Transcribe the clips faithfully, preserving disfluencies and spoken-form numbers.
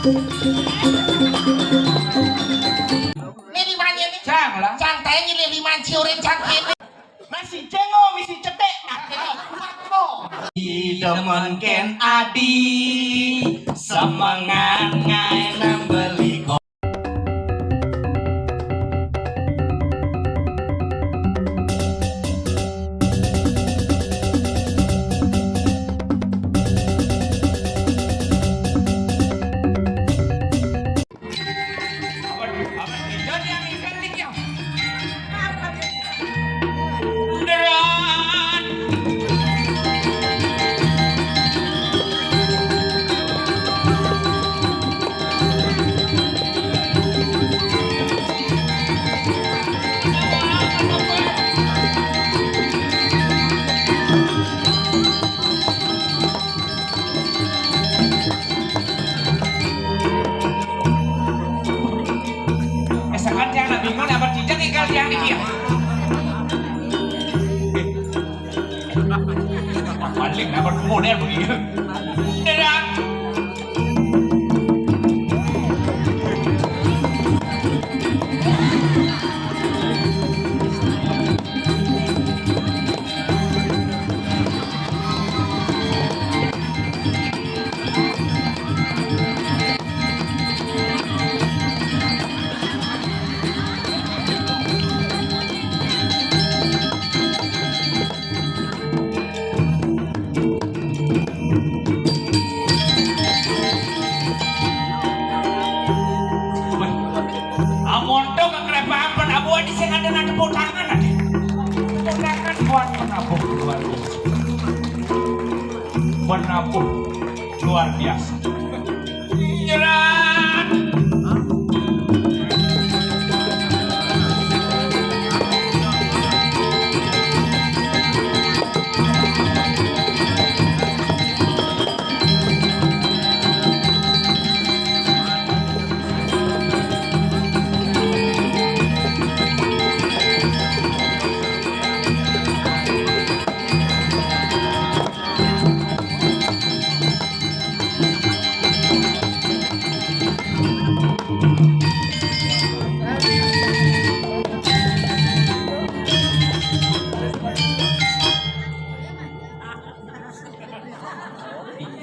Ini limanya nih. Cang lah. Cang tanya ini lima ciurin cang ini. Masih cengo, misi cetek. Nah, ini kuat kok. Idemen ken adi, semangat ngai nang beli ko- Misalkan tiang nak bingung, apa tidak ikan tiang dikit? Paling nak bertemu dia begini. Tidak. Weh, amun tu kekerepaan pun abu adi sing ada nak tepuk tangan adi. Tepuk tangan buat penabuh luar biasa. Penabuh luar biasa. Nyerat.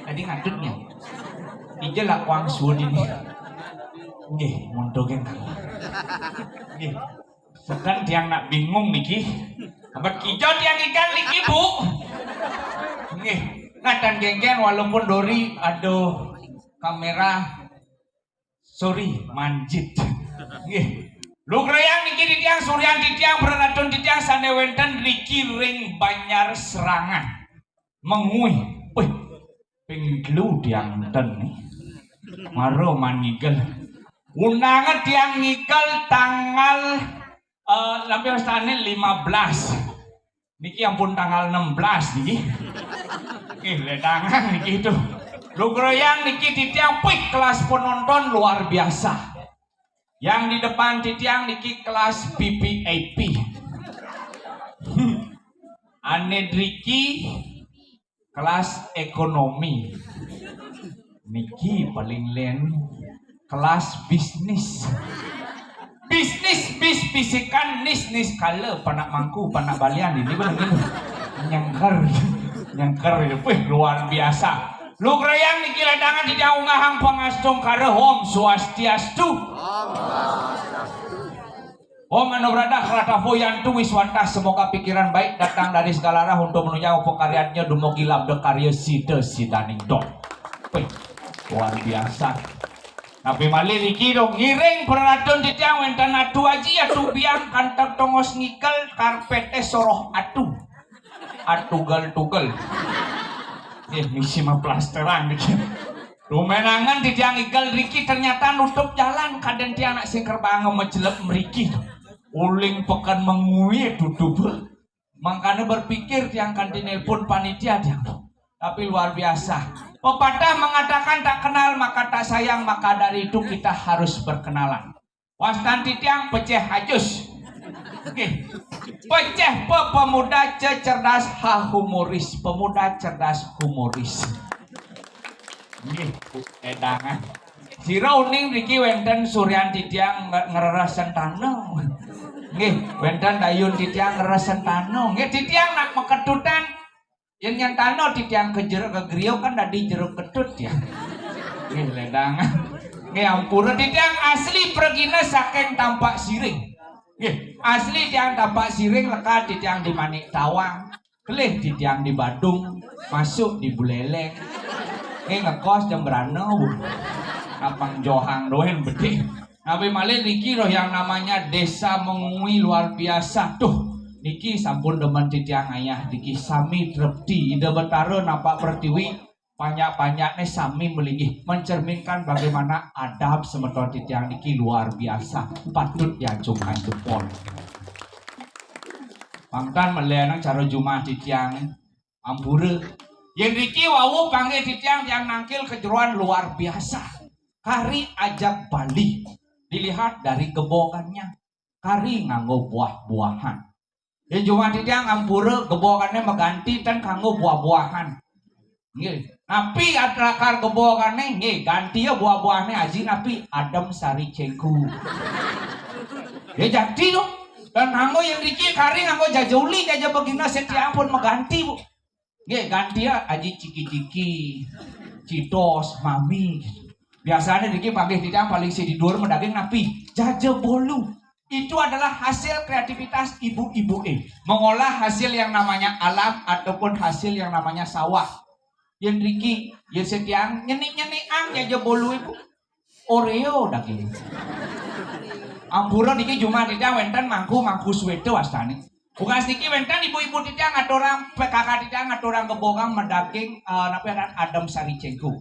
Tadi ngadutnya. Ija lah kuang suud ini. Nggih, monto geng. Nggih. Sekan tiang nak bingung niki. Abet kijo tiang ikan niki, Bu. Nggih. Ngatan genggen walaupun dori, aduh, kamera. Sorry, manjit. Nggih. Lugrayang niki titiang, surian titiang, pranatun titiang sane wenten riki ring Banjar Serangan. Menguih. Wih, ping telu tiang ten nih. Maro man ngigel. Undangan tiang ngigel tanggal, eh, lambe wastane lima belas. Niki ampun tanggal enam belas niki. Nggih, ledangan niki itu. Lugrayang niki titiang pih kelas penonton luar biasa. Yang di depan titiang niki kelas V V I P. Ane driki kelas ekonomi. Niki paling len kelas bisnis. Bisnis bis bisikan nis nis kala panak mangku panak balian ini bener. Nyengker. Nyengker itu. Wih, luar biasa. Lugrayang niki ledangan titiang unggahang pangastungkara Om Swastiastu. Om Mano Brahmana Karatapo Yantu Wiswanta, semoga pikiran baik datang dari segala arah untuk menunjang upakaryannya dumugi labda karya sida-sidaning dong. Wih, luar biasa. Tapi malih niki dong ngiring pranatun titiang wenten Atu Aji, Atu Biang, kanteg tongos ngigel, karpete soroh atu. Atugal-tugal. Eh, misi maplasteran niki. Rumenangan titiang ngigel riki ternyata nutup jalan, kaden tiang nak sing kerbang majelep mriki. Uling peken menguih tutup. Mangkana berpikir tiang kanti nelpon panitia tiang. Tapi luar biasa. Pepatah mengatakan tak kenal maka tak sayang, maka dari itu kita harus berkenalan. Wastan titiang peceh hajus. Nggih. Peceh pe pemuda ce cerdas ha humoris. Pemuda cerdas humoris. Nggih, edangan. Sira uning niki wénten suryan titiang nge-, ngreres sentana. Nggih, wénten dayun titiang ngreres sentana. Nggih, titiang nak maketutan. Yén nyentana titiang ka jero ka griya kan dadi jero ketut ya. Nggih, lédang. Nggih, ampura, titiang asli pragina saking Tampaksiring. Nggih, asli tiang Tampaksiring, lekad titiang di Manik Tawang. Kelih titiang di Badung, masuk di Buleleng. Nggih, ngekos jam berana, Bu. Napang Johang doang bedik. Napi malih niki roh yang namanya Desa Mengwi luar biasa. Tuh, niki sampun demen titiang ayah niki sami trepti. Ida Betara napak pertiwi, banyak-banyaknya sami melinggih, mencerminkan bagaimana adab semeton titiang niki luar biasa. Patut diacungkan jempol. Pangtan melihat cara jumah titiang ampura. Yén riki wau panggih titiang tiang nangkil kejeroan luar biasa. Kari ajab Bali. Dilihat dari gebogannya. Kari nganggo buah-buahan. Yén jumah titiang ampura gebogané maganti ten kanggo buah-buahan. Nggih. Napi lakar gebogané nggih ganti ya buah-buahané aji napi adem sari cengku. Ya jati to. Dan nganggo yang riki kari nganggo jaja uli jaja begina setiang pun maganti, Bu. Nggih, ganti ya aji ciki-ciki, citos, mami. Biasanya niki panggih titiang paling sing di dhuwur madaging napi? Jaja bolu. Itu adalah hasil kreativitas ibu-ibu eh. Mengolah hasil yang namanya alam ataupun hasil yang namanya sawah. Yén riki, yén setiang nyenik-nyenik ang jaja bolu ibu. Oreo daging. Ampura niki jumah titiang wénten mangku, mangku suwéta wastané. Bukas niki wénten ibu-ibu titiang ngaturang P K K titiang ngaturang gebogang madaging, eh, napi aran adem sari cengku.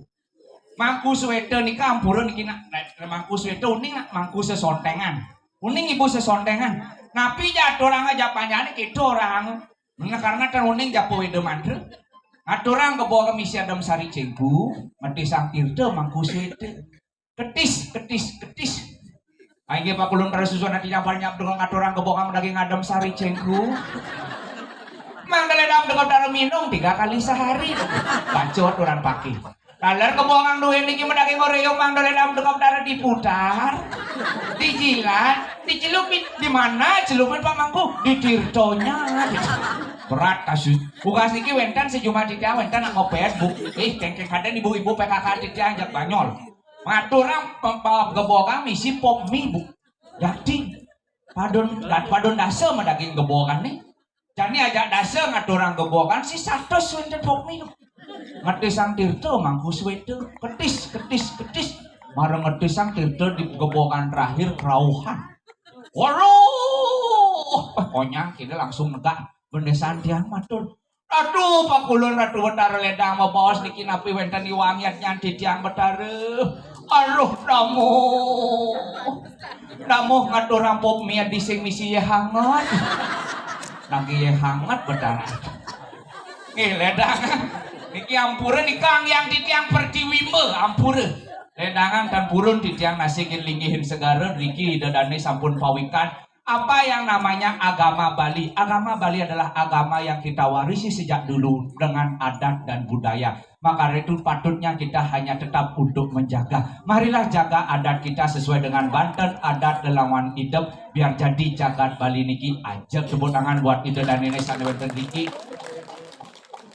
Mangku suwéta nika ampura niki nak, nak mangku suwéta uning nak mangku sesontengan. Uning ibu sesontengan. Napi ja aturang aja panjane kita orang. Nah, karena kan uning japa Weda Mantra. Ngaturang gebogang misi adem sari cengku, mati sang tirta mangku suwéta. Ketis, ketis, ketis. Inggih pakulun para susun ati nyampal nyap dengan ngaturang gebogang daging adem sari cengku. Mangda lédang dengan dara minum tiga kali sehari. Bacot orang pakai. Taler gebogang duwe niki madaging Oreo mangda lédang dengan dara diputar, dijilat, dicelupin. Di mana celupin Pak Mangku? Di tirtonya. Berat kasus. Bukas niki wénten sejumlah titiang wénten nak ngopét, Bu. Ih, kengkeng kadén ibu-ibu P K K titiang jak Banyol. Ngaturang pem-, pem-, gebogang misi pop mie, Bu. Dadi padon dan padon dasa madaging gebogan nih. Jani ajak dasa ngaturang gebogan si satus wénten pop mie. Mati sang tirta mangku suwéta. Ketis, ketis, ketis. Marang ngetis sang tirta di gebogan terakhir kerauhan. Waduh, konyang kini langsung negak. Benesan tiang matur. Ratu pakulun, Ratu Betara lédang mabaos niki napi wénten iwang yatnyan titiang Betara. Aduh, namuh. Namuh ngatur rampok miat di sing misi yé hangat. Lagi yé hangat Betara. Nggih, lédang. Niki ampura nika yang titiang pertiwimba, ampura. Lédangan tan purun titiang nasikin linggihin segara, niki ida dané sampun pawikan. Apa yang namanya agama Bali? Agama Bali adalah agama yang kita warisi sejak dulu dengan adat dan budaya. Maka itu patutnya kita hanya tetap untuk menjaga. Marilah jaga adat kita sesuai dengan banten adat lelawan idep, biar jadi jagat Bali niki aja. Tepuk tangan buat ida dané sané wénten riki.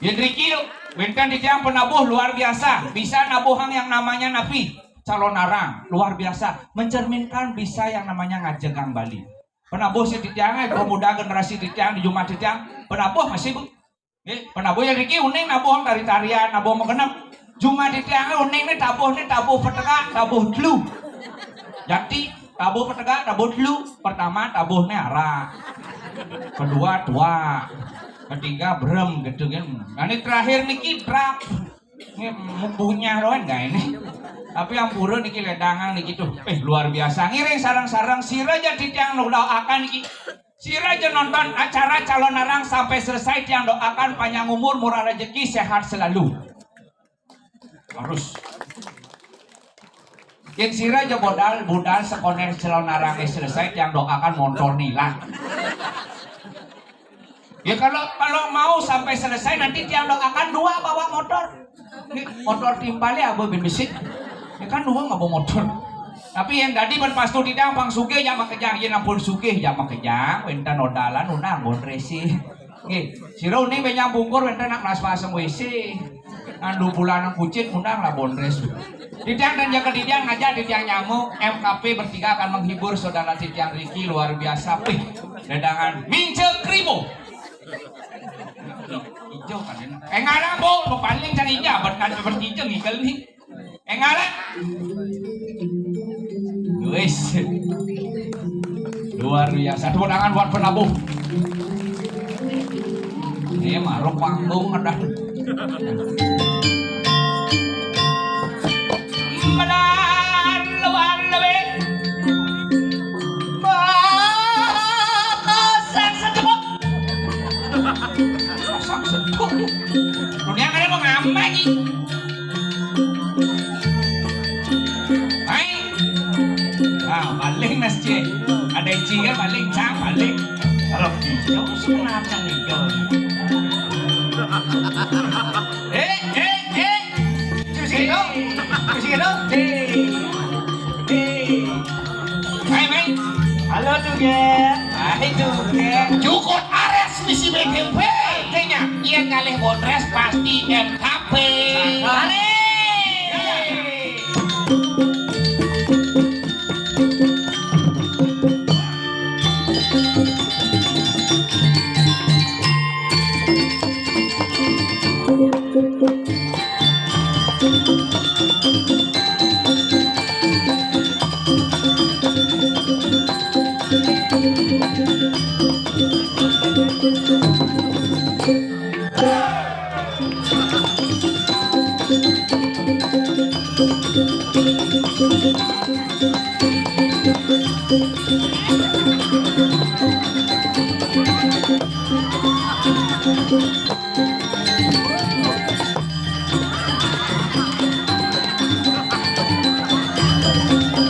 Yén riki wénten titiang penabuh luar biasa, bisa nabuhang yang namanya napi? Calonarang, luar biasa, mencerminkan bisa yang namanya ngajegang Bali. Penabuh si titiang, eh, pemuda generasi titiang di jumah titiang. Penabuh masih, Bu. Nggih, penabuh yang riki uning nabuh tari-tarian, nabuh magenep. Jumah titiang uning nih tabuh nih tabuh petegak, tabuh telu. Jati, tabuh petegak, tabuh telu. Pertama tabuh nih arak. Kedua tua. Ketiga brem gitu kan. Nah, ini terakhir niki drap. Ini mempunyai loan nggak ini? Tapi ampura niki lédangan niki tuh. Eh, luar biasa. Ngiring sareng-sareng sira ja titiang doakan niki. Sira ja nonton acara Calonarang sampai selesai, tiang doakan panjang umur, murah rezeki, sehat selalu. Harus. Yén sira ja budal, budal sekonen Calonarang selesai, tiang doakan montor nilang. Ya kalau, kalau mau sampai selesai nanti tiang doakan dua bawa motor. Ini motor timpalnya apa bin besi? Ya kan nuhun ngaba motor. Tapi yang dadi ban pastu tidang pang sugih jak makejang, yen ampun sugih jak makejang, wénten odalan undang bondrés. Nggih, sira uning bénjang bungkur wénten nak melas pasang W C. Nandu bulanan kucing undang lah bondrés. Titiang dan jaga titiang ngajak titiang nyamuk, M K P bertiga akan menghibur saudara titiang Ricky luar biasa. Wih, dadangan mince kribo. Ijo kan enak. Eh, ngarang, Bu, paling cang ija, berkaca berkijeng ikel nih. Eh, ngarang. Wis. Luar biasa. Tepuk tangan buat penabuh. Ini maruk panggung ada. Benar, luar lebih. Bapak sang sejuk. Sang sejuk. Dunia ada mau ngambek, Ji. Hai. Ah, paling masjid. Ada cingnya paling cang, paling. Kalau hijau sih kenapa nih, hijau? Eh, eh, eh. Cuci dong. Cuci dong. Eh. Eh. Hai, Mai. Halo, Tuge. Hai, Tuge. Jukut Ares misi B T P. Artinya, iya ngalih bondrés pasti M K P. Are.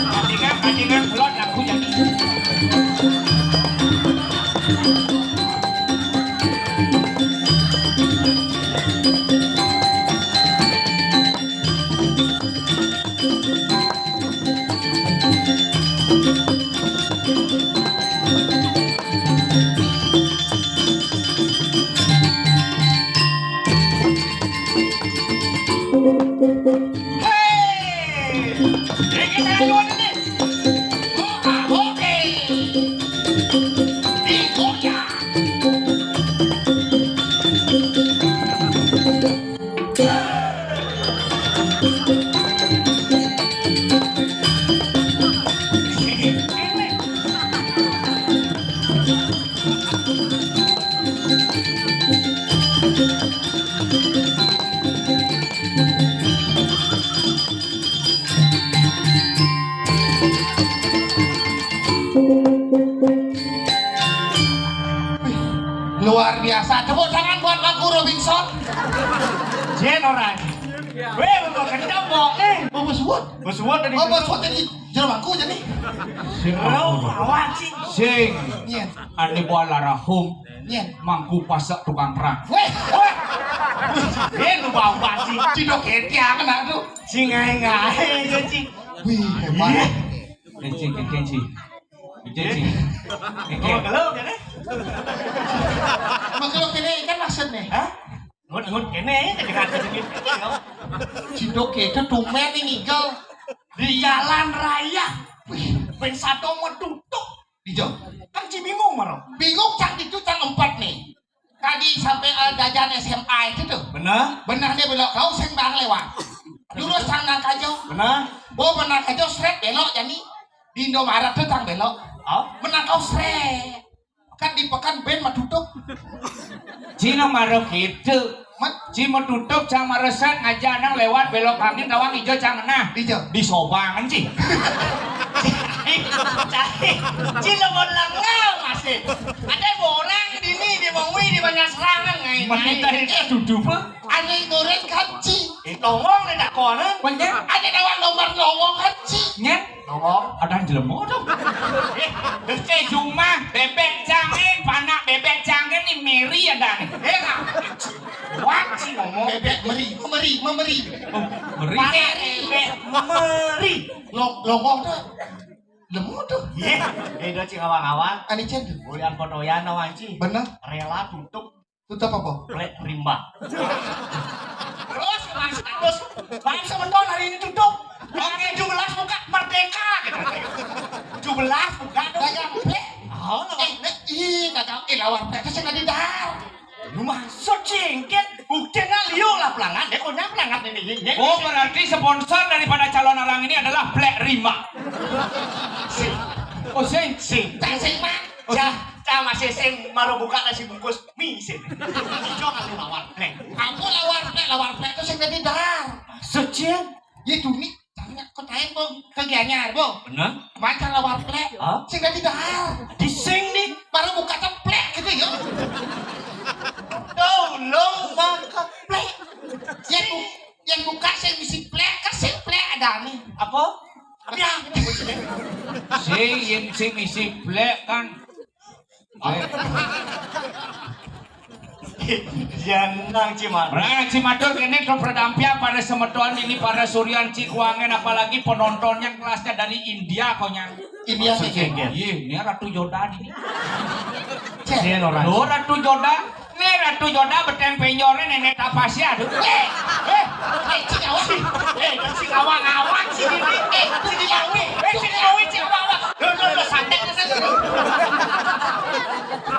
Bajingan, bajingan, belot, aku jadi. Hei! Iki saya nyuwun ini. Oke. Dikoyak. Luar biasa. Tepuk tangan buat Mangku Robinson. Jen orang. Weh, mau kerja, Mbok. Eh, mau besuat. Besuat tadi. Oh, besuat tadi. Jero Mangku jadi. Jero awak sih. Sing. Iya. Ane bola rahum. Iya. Mangku pasak tukang perang. Weh. Eh, lu bau basi. Cidok ketiak kena tuh. Sing ngai-ngai aja, Cing. Wih, hebat. Iya. Kencing, kencing. Kencing. Kencing. Kalau, kalau, ya, nih? Makhluk ini kan maksudnya. Hah? Ngut-ngut kene, cekak-cekik kene, yo. Cidok kene tumben nih ngigel. Di jalan raya. Wih, ben satu metutuk. Ijo. Kan ci bingung, maro. Bingung cang itu cang empat nih. Tadi sampai, eh, jajan S M A itu tuh. Benar. Benar dia belok kau sing bang lewat. Lurus cang nang kajo. Benar. Bo benar kajo sret belok jani. Di Indomaret tuh cang belok. Oh? Benar kau sret. Kan di pekan ben matutup. Cina mara gitu. Mat? Ci matutup cang mara sret ngajak nang lewat belok angin tawang ijo cang ngenah. Ijo. Disobangan ci. Cai, cai, ci lemon lengang masih. Ada orang di ini di Mengwi di banyak serangan ngai. Menita itu tutup. Ane goreng kan ci. Eh, lowong nih tak konen. Ada tawang nomor lowong kan ci. Nya? Lowong. Ada jelema tuh. Eh, dece jumah bebek cangin, panak bebek cangin nih meri ada nih. Eh, nah. Panci ngomong. Bebek meri, memeri, memeri. Oh, meri. Pakai bebek memeri. Lo, longok tuh. Lemu tuh. Iya. Eh, do cing awang-awang. Ani cen. Ulian fotoyan awang ci. Bener. Rela tutup. Tutup apa? Plek rimba. Terus, Mas, terus. Bangsa betul hari ini tutup. Oke, tujuh belas buka merdeka. Tujuh belas buka tuh. Dagang plek. Oh, eh, nek, ih, dagang, eh, lawar plek itu sing didahar. Lu maksud cingkit, buktinya liu lah pelangan, deh, kok nyampe pelangan ini, ini, ini. Oh, berarti sponsor daripada calon orang ini adalah Black Rima. Sing. Oh, sing. Sing. Tak sing, Mak. Oh, cah, cah masih sing, baru buka nasi bungkus mie sing. Hijau kali lawar plek. Aku lawar plek, lawar plek itu sing didahar. Maksud, Cing? Ya, Duni. Tanya, kok taen, Bung? Ke Gianyar, Bung? Bener. Macan lawar plek. Hah? Sing dadi dahar. Di sing nih. Baru buka templek gitu ya. Tolong makan plek. Yang bu yang buka sing misi plek, kan sing plek ada nih. Apa? Apa ya? Sing, yang sing misi plek kan. Jangan, Ciman. Nah, Cimatur kene to pradampiang para semeton ini, para suryan Cikuangen, apalagi penontonnya kelasnya dari India konyang. India sih. Iya, ini Ratu Joda ini. Cek. Iya, Ratu Joda. Ini Ratu Joda beteng penjornya nenek tapas ya, aduh. Eh, eh, eh, Cik Awang. Eh, Cik Awang, Awang sih ini. Eh, Cik Awang. Eh, Cik Awang, Cik Awang. Lo, lo, lo, santai, santai.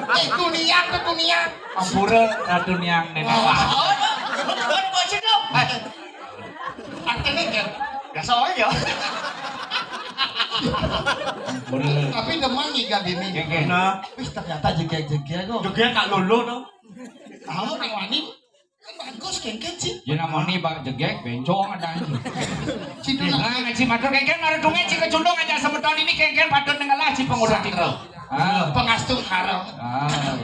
Eh, dunia tuh dunia. Ampura, Ratu Niang, Nenek. Oh, oh, oh, oh, oh, oh, oh. Eh, artinya kan biasa aja. Ampura. Tapi demen nih gak gini. Gak, gak. Nah, wis ternyata jegek-jegek kok. Jegek kak lolo tuh. Tahu nang wani kan bagus kengken sih. Ya namanya bak jegek, bencong ada aja. Cina. Nah, ngaji matur kengken, marudunge ci kecundung aja semeton ini kengken patut nengelah ci pengurus itu. Ah. Pengastung haram. Ah.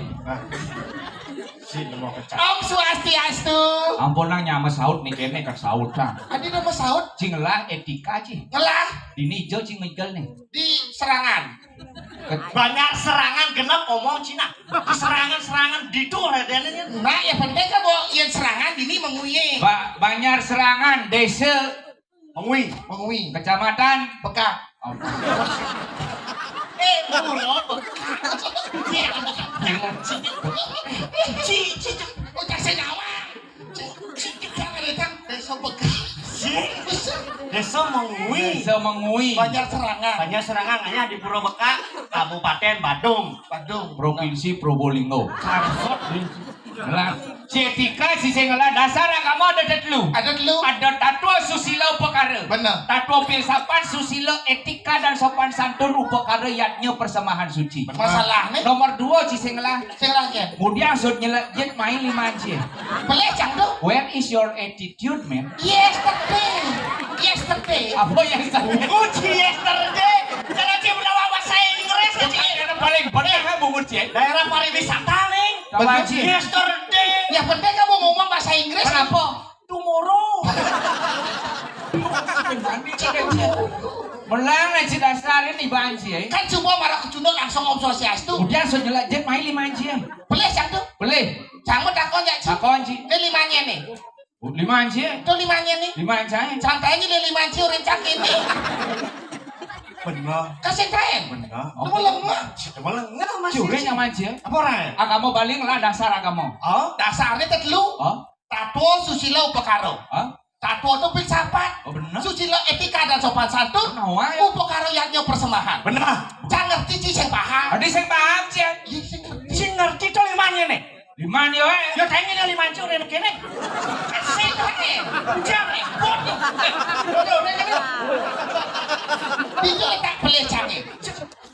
Si nemu kecak. Om Swastiastu. Ampun nang nyama saut nih kene kak saut kan. Adi nama saut? Cingelah etika ci. Ngelah. Dini jo cing ngejel nih. Di serangan. Banyak serangan genep omong Cina. Serangan-serangan ditu radene. Nah, ya penting kan bahwa yang serangan dini menguye. Ba Banjar Serangan, desa Mengwi. Mengwi. Kecamatan Bekak. Oh. Eh, Mulo Bekak. Iya, Bekak. Ci, ci, ci, udah senyawa. Ci, ci, kita ngeretan desa Bekak. Ci, desa Mengwi. Desa Mengwi. Banjar Serangan. Banjar Serangan, hanya di Pura Bekak, Kabupaten Badung. Badung. Provinsi Probolinggo. Karsot. Lah, cetika sisi ngelah dasar agama ada tetelu. Ada telu. Ada tatwa, susila, upakara. Bener. Tatwa filsafat, susila, etika dan sopan santun, upakara, yadnya, persemahan suci. Bener. Masalah nih. Nomor dua sisi ngelah. Sing ngelah ya. Kemudian sud nyelek jit main lima anjir. Boleh cang tuh. Where is your attitude, man? Yesterday. Yesterday. Apa yesterday? Kunci yesterday. Jangan cip lawan bahasa Inggris, kecil. Daerah paling benar kan bungut cip. Daerah pariwisata nih. Betul, Ci. Yesterday. Ya, penting kamu ngomong bahasa Inggris. Kenapa? Tomorrow. Melang aja dasar ini banci, eh. Kan semua marah kecunduk langsung Om Swastiastu. Udah, so jelek jet main lima anjir. Boleh, cang tuh? Boleh. Cang mau takon ya, Ci? Takon, Ci. Ini limanya nih. Oh, lima anjir. Tuh limanya nih. Lima anjir. Cang tanya nih lima anjir orang cang ini. Bener. Kasih tanya. Bener. Lu mau lemah? Cuma lengah, Mas. Cure nyaman, Ci. Apa orang? Agama Bali ngelah dasar agama. Oh? Dasarnya tetelu. Oh? Tatwa, susila, upakara. Hah? Tatwa itu filsafat. Oh, bener. Susila, etika dan sopan santun. Bener, wae. Upakara, yadnya, persembahan. Bener. Cang ngerti, Ci, sing paham. Adi sing paham, Ci. Iya, sing ngerti. Sing ngerti tuh limanya nih. Limanya, wae. Ya, tanya nih lima anjir udah kene. Sing ngerti. Jangan ribut. Udah, udah, udah. Itu tak boleh cang.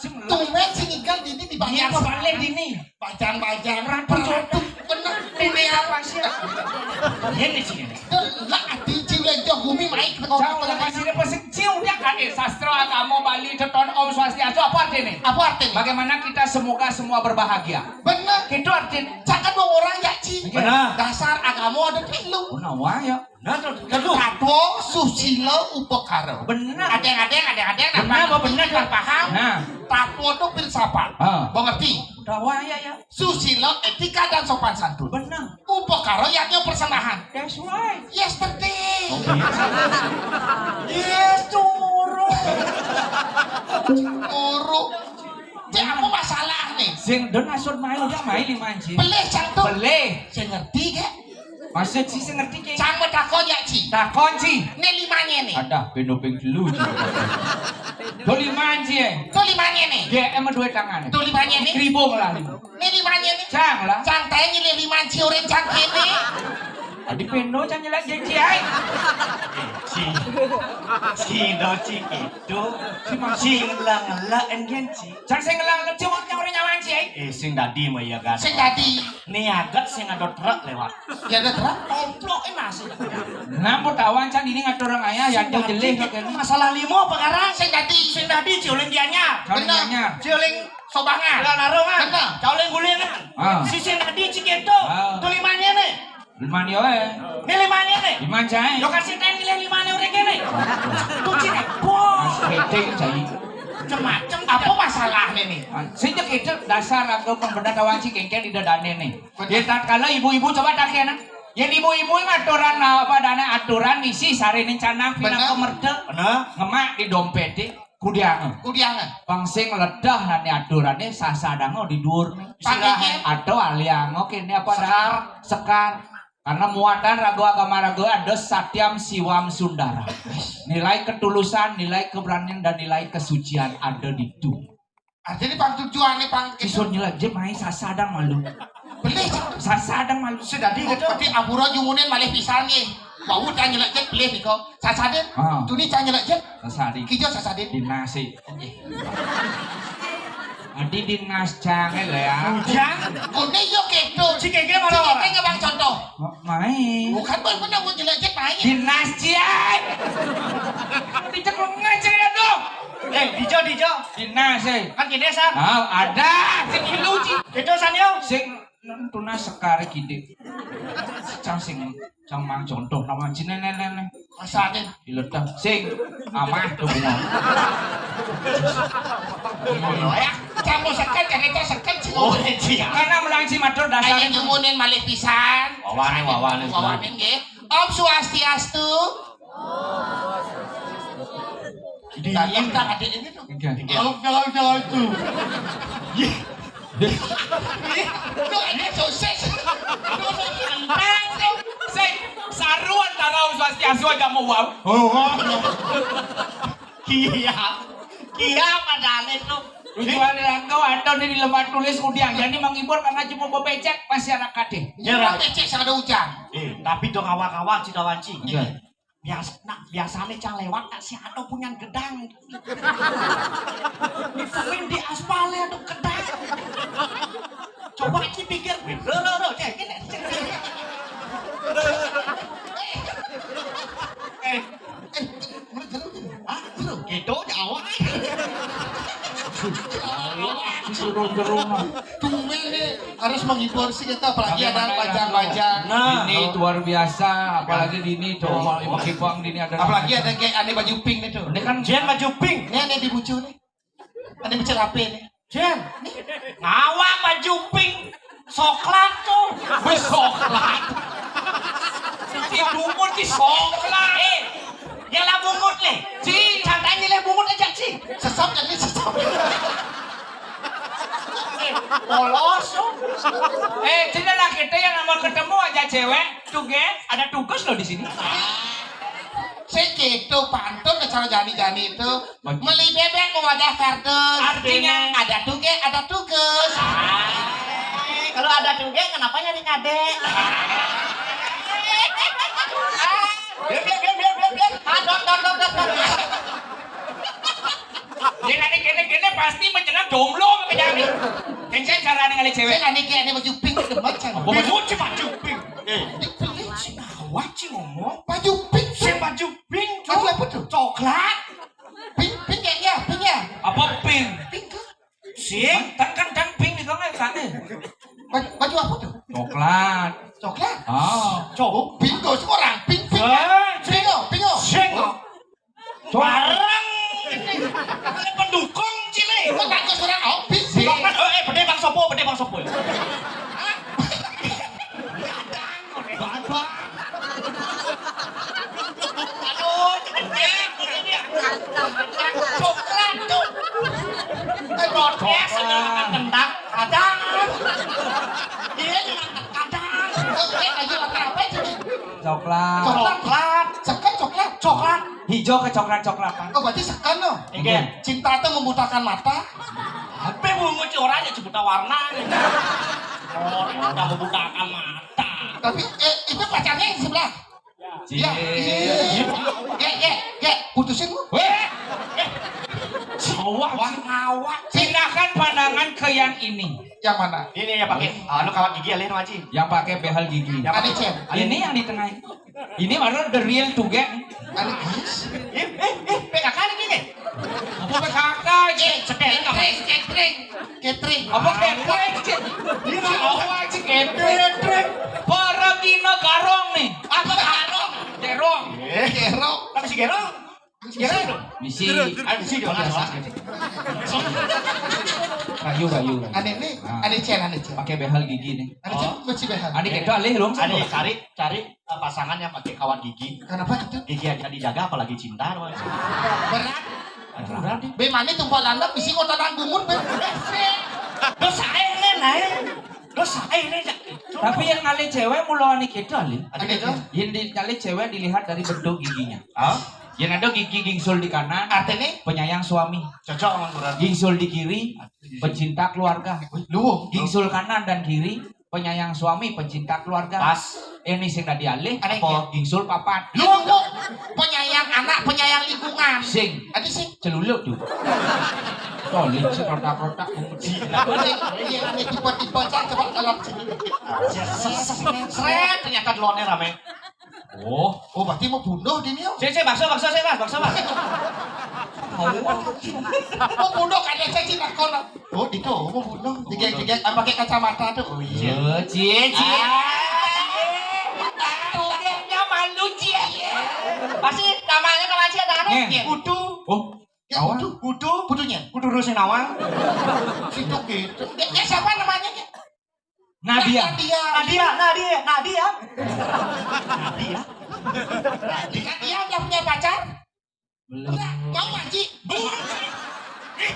Tumben sing ngigal dini di Banjar. Iya, balik dini. Bajang-bajang, ratu-ratu, bener. Ini apa sih? Ini sih. Lah, adi ciu lenjo gumi maik. Jauh lah, kasih dia pasti ciu dia kan, eh, sastra agama Bali, teton Om Swastiastu, apa artinya? Apa artinya? Bagaimana kita semoga semua berbahagia. Bener. Itu artinya. Cakap dua orang ya, Ci. Bener. Dasar agama ada telu. Oh, nawa ya. Nah, tuh, tuh, tuh. Tatwa, susila, upakara. Bener. Ada yang, ada yang, ada yang, ada yang. Bener, apa bener, kan paham? Nah. Tatwa itu filsafat. Ah. Mengerti? Dawa ya, ya. Susila, etika dan sopan santun. Bener. Upakara yadnya persembahan. That's right. Yesterday. Yes, turu. Turu. Cek apa masalah nih? Sing don asut main, udah main lima anji. Pelih cang tu. Pelih. Sing ngerti ke? Maksud si sing ngerti ke? Cang mau takon ya, Ci. Takon, Ci. Ini limanya nih. Ada, pendo ping telu, Ci. Do lima anji, eh. Do limanya nih. G M dua tangan. Do limanya nih. Kribo lah. Ini limanya nih. Cang lah. Cang tanya nyilih lima anji orang cang kene. Tadi pendo cang nyelak janji, ai. Ci. Ci, do, Ci, gitu. Ci, maksud Ci, ngelang-ngelang, kan, Ci. Cang sing ngelang, Ci, mau nyawari nyawa, Ci, ai. Eh, sing dadi, mau ya, kan? Sing dadi. Nih, agat sing ada truk lewat. Ya, ada truk. Komplok, eh, masih. Nampu tawan, cang, ini ngatur orang ayah, ya, Sing do dadi, jelih, Ci. Kok, kan? Masalah limo, apa, karang? Sing dadi. Sing dadi, Ci, uling dianyar. Bener. Dianyar. Ci, uling sobangan. Jalan arungan. Bener. Ci, uling gulingan. Ah. Si sing dadi, Ci, gitu. Ah. Tuh limanya, nih. Liman yo, eh. Ini limanya nih. Liman cai. Yo kasih teh milih limanya orang kene. Tuh cine. Wah. Keting cai. Macem-macem. Apa masalahnya nih? Ah, sejak itu dasar aku pun benar kawan si kengken di dadane nih. Benar. Ya tatkala ibu-ibu coba takian. Ya ibu-ibu ngaturan apa dana aturan misi sari rencana pinaka merda. Benar. Ngemak di dompet di kudiange. Kudiange. Pang sing ledah nani aturane sasadange di dhuwur nih. Pang istirahat. Atau aliange kene apa sekar. Sekar. Karena muatan raga agama raga ada satyam siwam sundara. Nilai ketulusan, nilai keberanian dan nilai kesucian ada di itu. Artinya pang tujuannya pang Isun nyelak je mai sasadang malu. Beli. Sasadang malu. Sedadi gitu. Berarti abura jumunin malih pisan nih. Bau cang nyelak jet beli niko. Sasadin. Ah. Tuni cang nyelak jet. Sasadin. Kijo sasadin. Dinasi. Adi dinas cang lho ya. Bujang. Kone yo kedo. Si keke malah. Si keke bang contoh. Mai. Bukan bang bener mau nyelak jet mai. Dinas ciai. Dicek lengan cek ya dong. Eh, dijo, dijo. Dinas eh. Kan kene san. Ah, ada. Sing ilu ci. Kedo san yo. Sing tunas sekar kide. Cang sing cang mang contoh nama cine nene. Asane. Diledak. Sing amah tuh bunga. Ya, cang mau seket, cang itu seket sih. Oh, iya. Karena melanci matur dasar. Ayo nyumunin malih pisan. Wawane, wawane, wawane nggih. Om Swastiastu. Di datang tak ada ini tuh. Enggak. Om Swastiastu. Tuh, ini sosis. Tuh, sosis. Sing, saru antara Om Swastiastu aja mau wow. Oh, oh. Kia. Kia padahal itu. Tujuan rangkau atau di lemah tulis kudiang. Jadi menghibur karena cuma mau becek masyarakat deh. Ya, Pak. Becek sing ada ujang. Eh, tapi dong awak-awak cita wanci. Iya. Biasa, nah, biasanya cang lewat tak si atau punya gedang. Ditemuin di aspalnya tuh gedang. Coba ci pikir, lo lo lo, cek, cek, cek. Eh, eh, mulai jeruk ini. Hah? Jeruk? Gitu, Jawa. Jeruk, jeruk. Tumben nih, harus menghibur sih kita, apalagi ada bajang-bajang. Nah, ini luar biasa, apalagi di ini tuh, mau ibu kipang di ini ada. Apalagi ada kayak aneh baju pink itu. Ini kan Jen baju pink. Ini aneh di bucu nih. Aneh bocil ape nih? Jen, nih. Ngawak baju pink. Coklat tuh. Wis coklat. Di bungut di coklat. Eh, ya lah bungut nih. Ci, santai nih lah bungut aja, Ci. Sesam jadi sesam. Eh, polos tuh. Eh, sini lah kita yang nama ketemu aja cewek. Tugas, ada tugas loh di sini. Sik gitu, pantun acara jani-jani itu. Bagi- Meli bebek mau wadah kardus. Artinya? Ada tuge, ada tugas. Ah, kalau ada tuge, kenapa nyari kade? Biar, biar, biar, biar, biar, biar. Ah, dot, dot, dot, dot, dot. Dia nanti kene-kene pasti menjelang jomblo sama jani. Kenceng caranya ngalih cewek. Saya nanti kayak ada baju pink, demen saya. Apa baju? Baju pink. Eh, ini pink, ini sih, nah, wajib ngomong. Baju pink, sih, baju pink, baju apa tuh? Coklat. Pink, pink ya, ya, pink ya. Apa pink? Pink kan? Sih, kan kan dan pink di tengah kan nih. Baju, baju apa tuh? Coklat. Coklat? Ah. Cok, pink kok semua orang pink, pink. Eh, pink kok, pink kok. Sing kok. Bareng. Pendukung cili. Kok tak kok seorang opis sih? Kok kan, eh, eh, bede bang sopo, bede. Sapa ya? Hah? Kadang, kok, Nek. Aduh, cedek, ini dia. Coklat, tuh. Eh, protes, coklat. Kentang, kadang. Iya, cuma kadang. Eh, ayo, apa itu? Coklat. Coklat. Coklat. Seken coklat. Coklat. Hijau kecoklat-coklatan. Oh, berarti seken, loh. Oke. Cinta itu membutakan mata. Apa bungut orang ya, buta warna. Orang udah membukakan mata. Tapi, eh, itu pacarnya yang di sebelah. Cie. Ya, iya. Ya, ya, ya, putusin lu. Weh. Awak, awak. Pindahkan pandangan ke yang ini. Yang mana? Ini ya pakai, anu, kawat gigi alih, Haji. Yang pakai behel gigi. Yang pakai Cen. Ini yang di tengah. Ini baru the real tuge. Anu, guys. Eh, eh, eh, P K K nih, nih. Apa P K K, Ji? Catering, catering. Apa catering, Ji? Ini mau apa, Ji? Catering. Para dina garong nih. Apa garong? Gerong. Eh, gerong. Apa sih gerong? Gerong. Misi. Ah, misi juga biasa. Kayu, kayu. Ane nih, ane Cen, ane Cen. Pakai behel gigi nih. Ane Cen, masih behel. Ane kita alih dong. Ane cari, cari eh, pasangan yang pakai kawat gigi. Kenapa itu? Gigi aja dijaga, apalagi cinta. Berat. Aduh, berat. Be mani tumpah landep bisi kota nanggungun, be. Dosa aing nih, naik. Dosa aing nih, jak. Tapi yang ngalih cewek mulu ane gitu, alih. Ada gitu? Yang di, ngalih cewek dilihat dari bentuk giginya. Hah? Yang ada gigi gingsul di kanan, artinya penyayang suami. Cocok sama kurang. Gingsul di kiri, pencinta keluarga. Lu. Gingsul kanan dan kiri, penyayang suami, pencinta keluarga. Pas. Ini sing tadi alih, apa? Gingsul papat. Lu, lu. Penyayang anak, penyayang lingkungan. Sing. Ada sing. Celuluk tuh. Tolik sih, kotak-kotak. Iya, ada tipe-tipe, saya coba kalau sini. Seret, ternyata delonnya rame. Oh. Oh, berarti mau bunuh dia nih. Sik, sik, bakso, bakso, sik, Mas, bakso, Mas. Mau bunuh kan, saya sih takon. Oh, itu mau bunuh. Tiga, tiga, ah, pakai kacamata tuh. Oh, iya. Cie, cie. Ah. Dia malu, cie. Pasti namanya, nama cie, ada aneh. Cie. Kudu. Oh. Ya, kudu. Kudu. Kudunya. Kudu terus nawang. Situ gitu. Ya, ya, siapa namanya, ya? Nadia. Nadia. Nadia, Nadia, Nadia. Nadia. Nadia udah punya pacar? Belum. Udah, mau, Haji? Belum. Eh,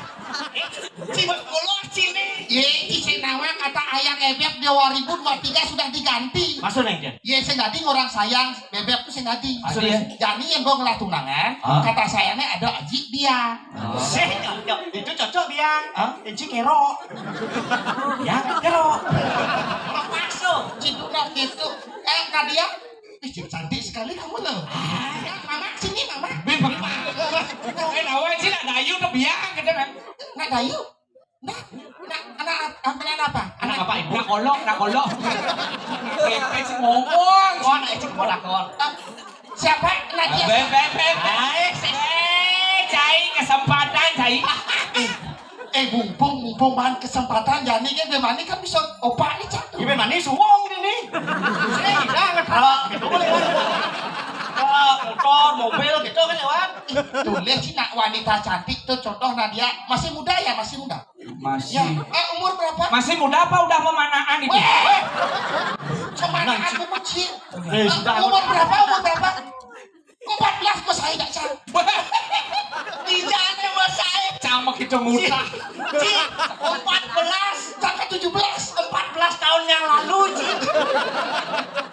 eh, Cibet Uloh, Cili. Ye, Cicing Nawang kata ayang ebeb dua ribu dua tiga sudah diganti. Maksudnya, Jen? Ye, sing tadi orang sayang, bebeb tuh sing tadi. Maksudnya? Jadi yang gua ngelah tunangan, kata sayangnya ada Aji Biang. Oh. Sih, itu cocok, Biang. Hah? Inci kero. Ya, kero. Masuk. Cinduna gitu. Eh, Nadia, ih, cantik sekali kamu loh. Mama, sini, Mama. Bebek. Eh, lawan sih, nak dayu tuh biang gitu kan. Nak dayu? Nah, nah, anak, anak apa? Anak apa, Ibu? Nak kolok, nak kolok. Bebek sih ngomong. Oh, anak itu kolak, kolak. Siapa? Nadia. Beb, beb, beb. Hai, eh, cai kesempatan, cai. Eh, eh, mumpung, mumpung man kesempatan, jani kan, be mani kan bisa opak nih, cak. Ibe mani suwung ini. Sini, jangan truk, gitu boleh. Truk, motor, mobil, gitu kan, lewat. Tulis sih, nak wanita cantik tuh, contoh Nadia, masih muda ya, masih muda. Masih. Ya, eh, umur berapa? Masih muda apa udah memanaan itu? Weh! Memanaan aku kecil. Eh, sudah. Umur berapa? Umur berapa? Empat belas, Mas, saya tidak tahu. Tidak ada, Mas, saya. Sama kita muda. Ci, empat belas, sampai tujuh belas. Empat belas tahun yang lalu, Ci.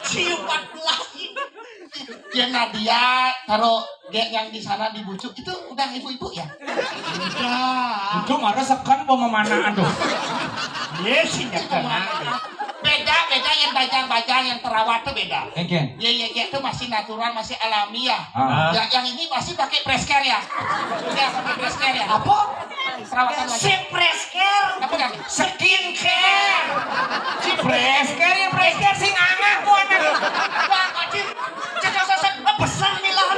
Ci, empat belas. Ya, Nadia, taruh gek yang di sana di bucuk. Itu udah ibu-ibu ya? Udah. Itu marah sekan mau memanaan tuh. Iya sih, ya, kenal. Beda, beda yang bajang-bajang, yang terawat tuh beda. Oke. Iya, iya, iya, itu masih natural, masih alami ya. Ah. Ya, yang ini masih pakai Presker ya. Ya, pakai Presker ya. Apa? Perawatan wajah. Si Presker. Apa kan? Skincare. Si Presker, ya Presker sing angah ku anak. Wah, anjir. Cek sosok, eh, besar nih lah.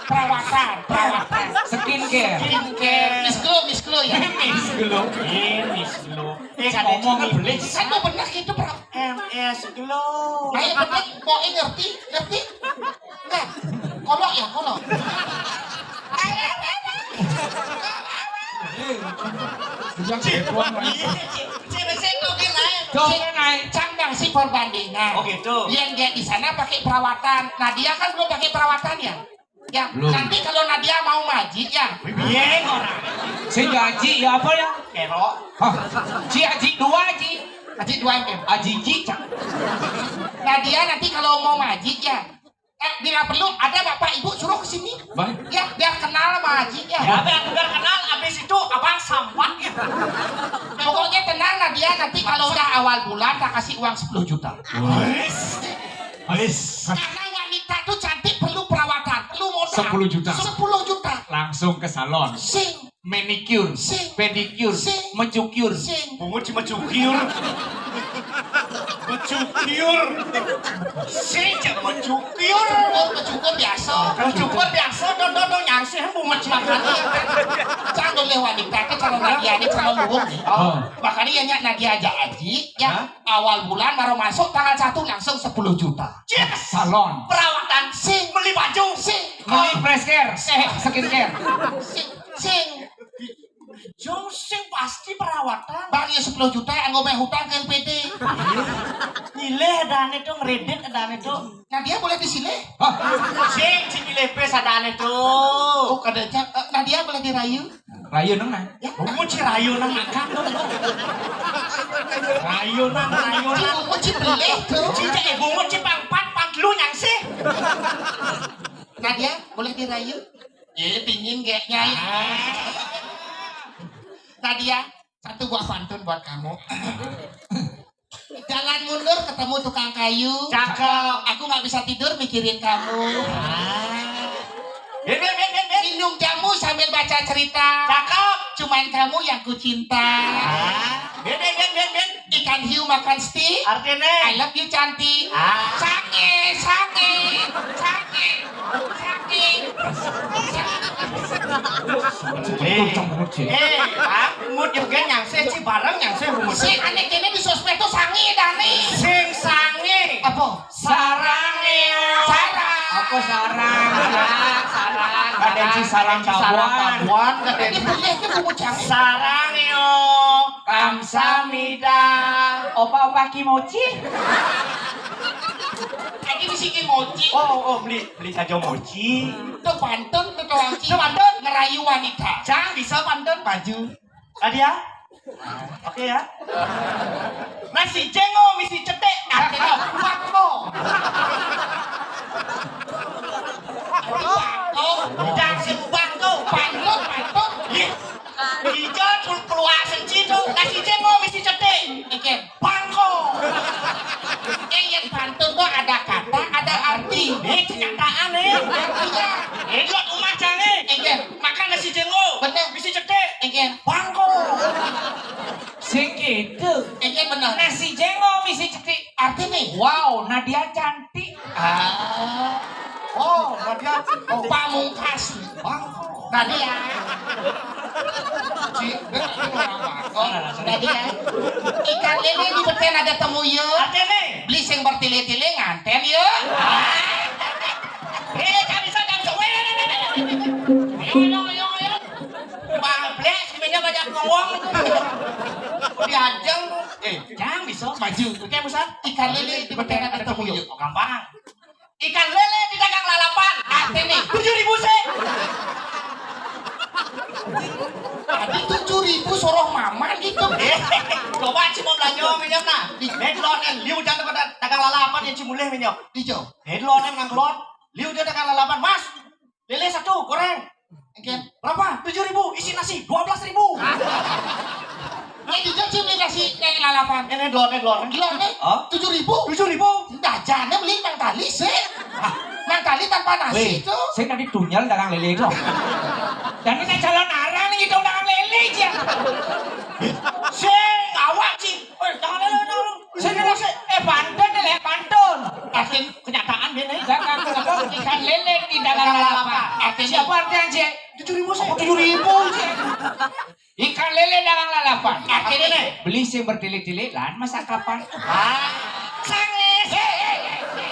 Perawatan, perawatan. Skincare. Skincare. Miss Glow, Miss Glow ya. Miss Glow. Eh, Miss Glow. Eh, ngomong beli. Kan mau bener gitu, Bro. M S Glow. Ayo, bener. Mau ngerti? Ngerti? Enggak. Kolok ya, kolok. Sejak Cik, F one, iya, Cik, Cik, Tuh, sing naik. Cang ngasih perbandingan. Oh, gitu. Yang dia di sana pakai perawatan. Nah, dia kan belum pakai perawatan ya. Ya, belum. Nanti kalau Nadia mau maji ya. Biyen orang. Sing aji ya apa ya? Kero. Hah. Ci aji dua aji. Aji dua ya. Aji ji, Cang. Nadia nanti kalau mau maji ya. Eh, bila perlu ada bapak ibu suruh ke sini. Baik. Ya, biar kenal sama Haji ya. Ya, biar, biar kenal, habis itu abang sambat ya. Pokoknya tenang Nadia, nanti kalau udah awal bulan tak kasih uang sepuluh juta. Wes. Wes. Karena wanita tuh cantik perlu perawatan, perlu modal. Sepuluh juta. Sepuluh juta. Langsung ke salon. Sing. Manicure, sing, pedicure, sing, mecukiur. Sing. Bungut si mecukiur. Mecukiur. Sing, cek mecukiur. Oh, mecukur biasa. Mecukur biasa, do, do, do, nyangsih, bungut si makan. Cang oleh wanita ke calon Nadia ini calon luhung nih. Oh. Makanya ya nyak Nadia aja aji, ya. Hah? Awal bulan baru masuk tanggal satu langsung sepuluh juta. Yes. Salon. Perawatan. Sing. Beli baju. Sing. Beli fresh care. Eh, skincare. Sing. Sing. Jong sing pasti perawatan. Bang, ya sepuluh juta, anggo bayar hutang ke L P D. Nyileh adane tuh, ngredit adane tuh. Nah, dia boleh disilih? Hah? Sing, sing nyileh pe sadane tuh. Oh, kada cak. Eh, nah, dia boleh dirayu? Rayu nang nah. Ya. Bungut si rayu nang makan tuh. Rayu nang, rayu nang. Bungut si beleh tuh. Cincin, eh, bungut si pangpat, pangtelu nyangsih. Nah, dia boleh dirayu? Iya, pingin kayaknya. Nadia, satu buah pantun buat kamu. Jalan mundur ketemu tukang kayu. Cakep. Aku nggak bisa tidur mikirin kamu. Ah. Bin, bin, bin, bin, bin. Minum jamu sambil baca cerita. Cakep. Cuman kamu yang ku cinta. Ah. Bin, bin, bin, bin, bin. Ikan hiu makan stik. Artinya? I love you, cantik. Ah. Sange, sange, sange, sange. Eh, eh, Pak, mut juga nyangsih, ci bareng nyangsih, mut. Sing ane kene di sosmed tuh sange, dane. Sing sange. Apa? Sarang, yo. Sarang. Apa sarang? Sarang, sarang. Ada ci sarang tabuan. Tabuan, ada ci. Ini boleh ke bungut sange? Sarang, yo. Kamsamida. Opa-opa kimochi. Lagi mesti kimochi. Oh, oh, beli, beli saja mochi. Itu pantun, itu doang, Ci. Itu pantun. Ngerayu wanita. Cang, bisa pantun? Maju. Tadi ya? Oke ya. Nasi jengo misi cetek. Artinya bako. Bako. Jangan bako. Pantun, pantun. Ih. Ijo keluar senci tuh. Nasi jengo misi cetek. Oke. Bangko. Eh, yang pantun tuh ada kata, ada arti. Ini kenyataan nih. Artinya. Eh, dua rumah jangan. Enggak. Makan nasi jengo. Bener. Misi cetek. Enggak. Bangko. Sing gitu. Enggak bener. Nasi jengo misi cetek. Artinya? Wow, Nadia cantik. Ah. Oh, Nadia. Oh, pamungkas. Bangko. Nadia. Ci, dia kan orang Bangkok. Nadia. Ikan lele di beten ada temu ya. Artinya? Beli sing bertele-tele nganten ya. Eh, jangan bisa, jangan bisa. Weh, weh, weh, weh, weh. Ayo, ayo, ayo, ayo. Bablas, sebenarnya banyak ngomong. Diajeng. Eh, jangan bisa. Maju. Oke, Musa. Ikan lele di beten ada temu ya. Oh, gampang. Ikan lele didagang lalapan. Artinya? Tujuh ribu sih. Tadi tujuh ribu soroh maman gitu. Eh, coba ci mau belanja minyak nah. Di headlock nih, liu jangan pada dagang lalapan yang cimulih minyak. Di jo. Headlock nih nangkelon, liu dia dagang lalapan. Mas, lele satu goreng. Enggak. Berapa? Tujuh ribu. Isi nasi dua belas ribu. Ini juga sih beli nasi kayak lalapan. Ini dua, ini dua. Gila nih. Hah? Tujuh ribu. Tujuh ribu. Dah jangan beli nang tali sih. Ah, nang tali tanpa nasi itu. Saya tadi tunyal dagang lele itu. Dan ini calon arang nih itu dagang lele aja. Sing awak sih. Eh, jangan lele dong. Sini, sini. Eh, pantun nih, pantun. Artinya kenyataan dia nih. Dagang apa? Ikan lele di dagang lalapan. Artinya siapa artinya, Cek? Tujuh ribu sih. Tujuh ribu sih. Ikan lele dagang lalapan. Artinya nih. Beli sing bertele-tele, lan masa kapan? Ah, sangis. Eh, eh, eh, eh.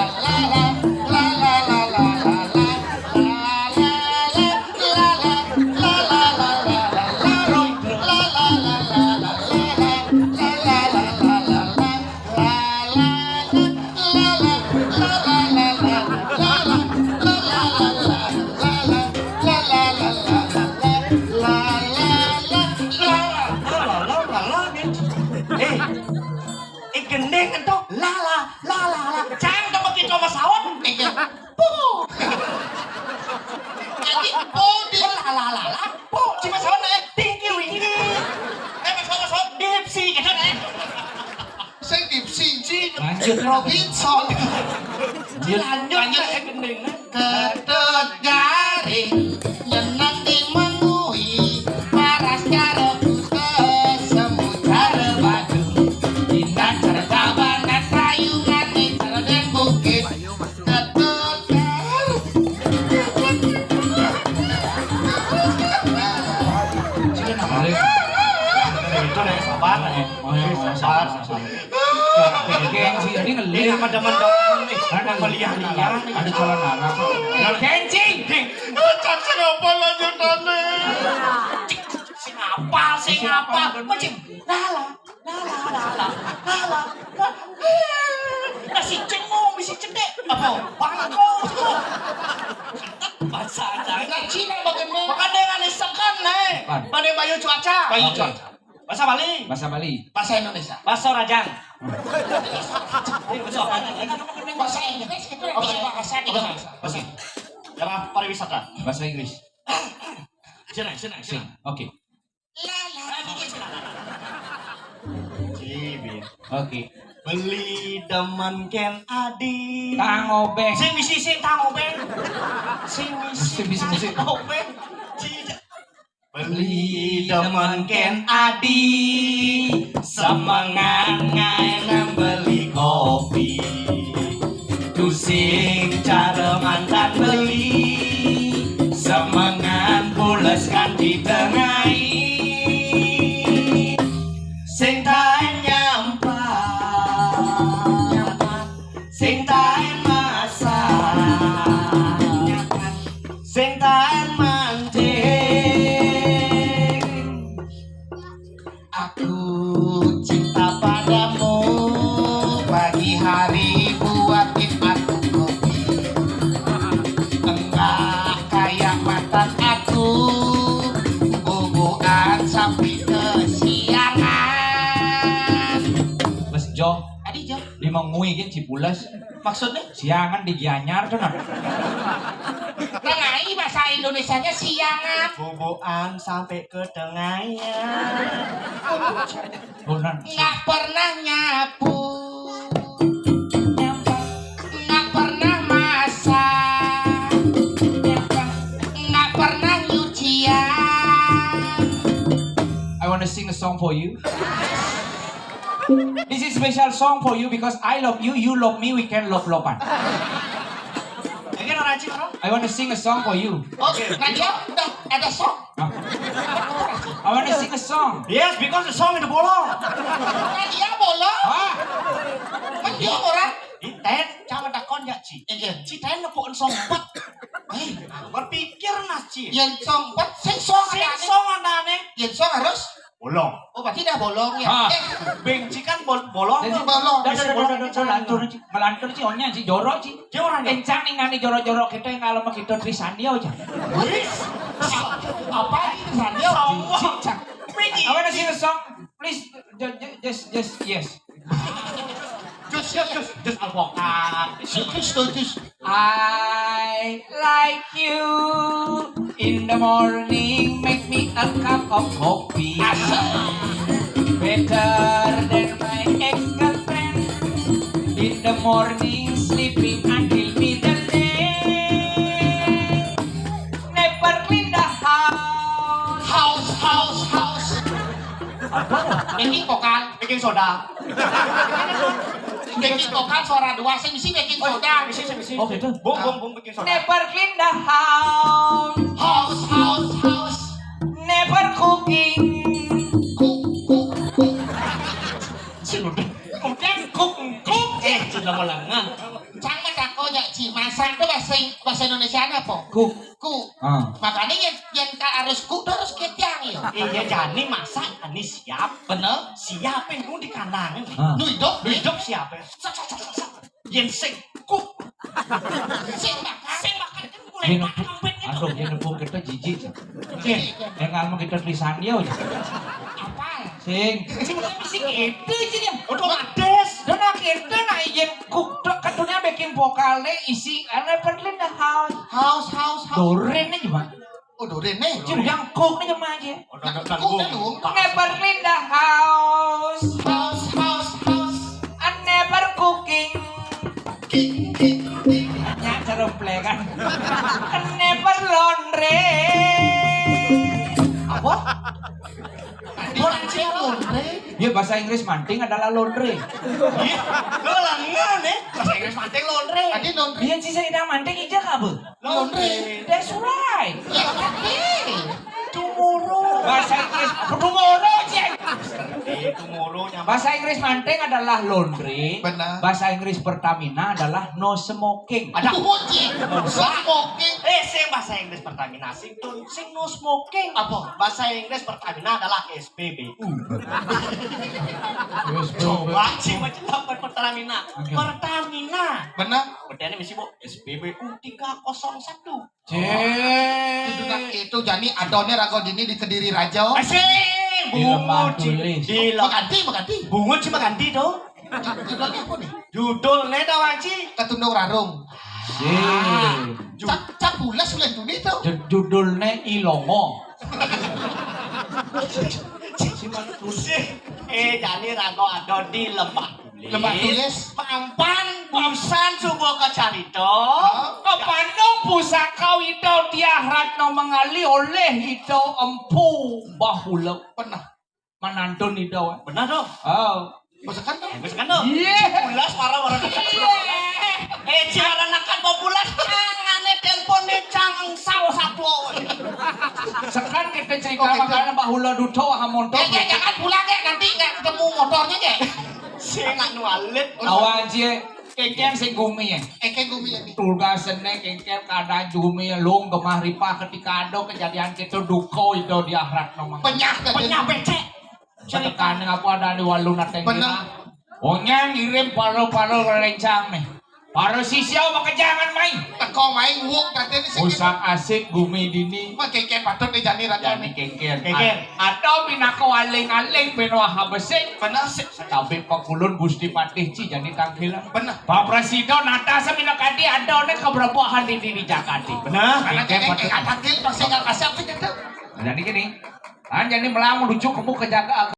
Eh, eh, gending ento. La, la, la, la, la. Cang, coba kita sama saut. Iya. Puh. Jadi, oh, di la, la, la, la. Puh, cuma saut, eh, tinggi, winggi. Eh, mas saut, mas saut. Dipsi, gitu, eh. Sing dipsi. Lanjut. Robinson. Lanjut. Lanjut, eh, gending, eh. Ketut garing, nyeneng di mengui, paras cara putus, semu cara badu. Indah cara tabanan, rayungan di cara den bukit. Ketut garing. Itu nih, sabar, nih. Oh, iya, iya, sabar, sabar. Gengsi, ini ngeling. Ini sama teman-teman nih. Ada melihat-lihat nih. Ada calon anak. Gengsi. Cak, kenapa lanjutannya? Sing apa, sing apa? Macam, lala, lala, lala, lala. Nasi cengong, bisi cedek. Apa? Bangko. Bahasa aja. Nah, Cina bagaimana? Makanya dengan isekan, nih. Pan. Pada bayu cuaca. Bayu cuaca. Bahasa Bali. Bahasa Bali. Bahasa Indonesia. Bahasa Rajang. Bahasa Inggris itu bahasa bahasa di bahasa. Oke. Daerah pariwisata. Bahasa Inggris. Sini, sini, sini. Oke. Cibit. Oke. Beli demen ken adi. Tangobeng. Sing misi sing tangobeng. Sing misi. Sing misi, misi. Tangobeng. Cibit. Beli demen ken adi, semengan ngae nang beli kopi. Tusing cara mantan beli, semengan pules kan ditengai. Sing taen nyampah, sing taen masak, sing taen mancing. Aku cinta padamu, pagi hari buatin aku kopi. Enggak kayak mantan aku, bubuan sampai kesiangan. Mas Jo, tadi Jo, di mengui kan Cipules. Maksudnya? Siangan di Gianyar tuh, nah. Tengai bahasa Indonesianya siangan. Bubuan sampai ke tengah ya. Oh, nah. Nggak pernah nyapu. Nggak pernah masak. Nggak pernah nyucian. I want to sing a song for you. This is special song for you because I love you, you love me, we can love-lovan. Again, orang Aceh, orang? I want to sing a song for you. Oke, nah dia udah ada song. No. I want to sing a song. Yes, because the song in the bolong. Nah dia bolong. Hah? Kan dia orang. Di ten, coba takon ya, Ci. Iya. Ci ten nepukin song empat. Eh, berpikir nah, Ci. Yang song empat, sing song ada aneh. Sing song ada aneh. Yang song harus Bolong. Oh, berarti dah bolong ya. Ah. Eh, beng ci kan bol- bolong. Jadi bolong. Dah, dah, dah, dah, dah, dah, lantur ci. Melantur ci, onya ci, jorok ci. Dia orang. Kencang nih ngani jorok-jorok kita yang kalau kita Trisandi aja. Wis. Apa itu Sandio? Apa sih song? Please, just, just, just, yes. Just, just, just, just alpokat. Just, just, just. I like you. In the morning, make me a cup of coffee. Better than my ex-girlfriend. In the morning, sleeping until middle day. Never clean the house. House, house, house. Apa? Baking kokal, baking soda. Baking kokal suara dua, saya mesti baking soda. Mesti, mesti. Oh, gitu. Bung, bung, bung, baking soda. Never clean the house. House, house, house. Never cooking. Cook, cook, cook. Sudah. Udah, cook, cook. Eh, sudah malangan. Cang mah tako ya, Ci. Masak tuh bahasa bahasa Indonesia apa? Cook. Cook. Ah. Makanya yang, yang harus cook tuh harus ketiang ya. Iya, jani masak, ani siap. Bener. Siap yang nu di kandang. Ah. Nu hidup, nu hidup siap. Sak, sak, sak, sak, sak. Yang sing cook. Sing makan. Sing makan kan boleh makan. Aduh, yang nepung kita jijik. Oke, yang ngalamin kita tulisan dia aja. Apa? Sing. Sing itu sih dia. Udah mades. Dan akhirnya nah izin cook tuh katanya bikin vokalnya isi. Karena perlu the house. House, house, house. Doren aja mah. Oh, doren nih. Cuma yang cook aja mah aja. Udah, udah, udah. Cook dulu. Never clean the house. House, house, house. I never cooking. King, king, king. Nya ceremplekan. I never laundry. Apa? Tadi laundry. Ya, bahasa Inggris manting adalah laundry. Iya, lo langan nih. Bahasa Inggris manting laundry. Tadi laundry. Iya, sih saya manting ija apa? Laundry. That's right. Tomorrow. Bahasa Inggris tomorrow, cek. Tomorrow. Bahasa Inggris manting adalah laundry. Benar. Bahasa Inggris Pertamina adalah no smoking. Ada. Tuh, cek. No smoking. Eh, sing bahasa Inggris Pertamina sing tun sing no smoking. Apa? Bahasa Inggris Pertamina adalah S P B U. Coba sih macam apa Pertamina. Pertamina. Benar. Bedanya mesti bu S P B U tiga kosong satu. Cek. Itu kan itu jani adone rago dini di Kediri Raja. Asik. Bungut sih. Di lembah tulis. Maganti, maganti. Bungut sih maganti tuh. Judulnya apa nih? Judulnya dah Wanci. Ketundung Rarung. Sih. Cap cap bulas bulan Juni tuh. Judulnya Ilongo. Sih. Eh, jani rago ado di lembah. Lemak tulis. Mampan, pamsan subuh kacarita. Kepandung pusaka Ida Diah Ratna Mangali oleh Ida Empu Bahula. Pernah. Manantun Ida. Benar dong. Oh. Masakan dong. Masakan dong. Iya. Pulas para para. Eh, cara nakan mau pulas. Cangane telepon nih cang sap sapo. Sekarang kita cerita makanya Bahula Duto Hamonto. Ya, ya, jangan pulang ya, nanti nggak ketemu motornya ya. Sing anu alit. Awan cie, kengken sing gumi ya. Kengken gumi ya. Tulgasene kengken kada gumi ya, lung gemah ripah ketika ada kejadian kita duka itu di akhirat nomor. Penyah tadi. Penyah becek. Ceritane aku ada di walu nateng. Bener. Onyang ngirim paro-paro lencang nih. Para sisya makejangan mai. Teko mai wong katene sing. Usah asik gumi dini. Mah kengken patut nih jani raja. Jani kengken. Kengken. Atau pinaka waling-aling ben wah besik. Bener sih. Tapi pakulun Gusti Patih ci jani tangkilan. Bener. Pak Presiden atas mina kadi ada nek keberbuahan di dini Jakati. Bener. Karena kengken tangkil pasti nggak kasih apa gitu. Jadi gini. Kan jadi melang menuju kamu ke Jakarta.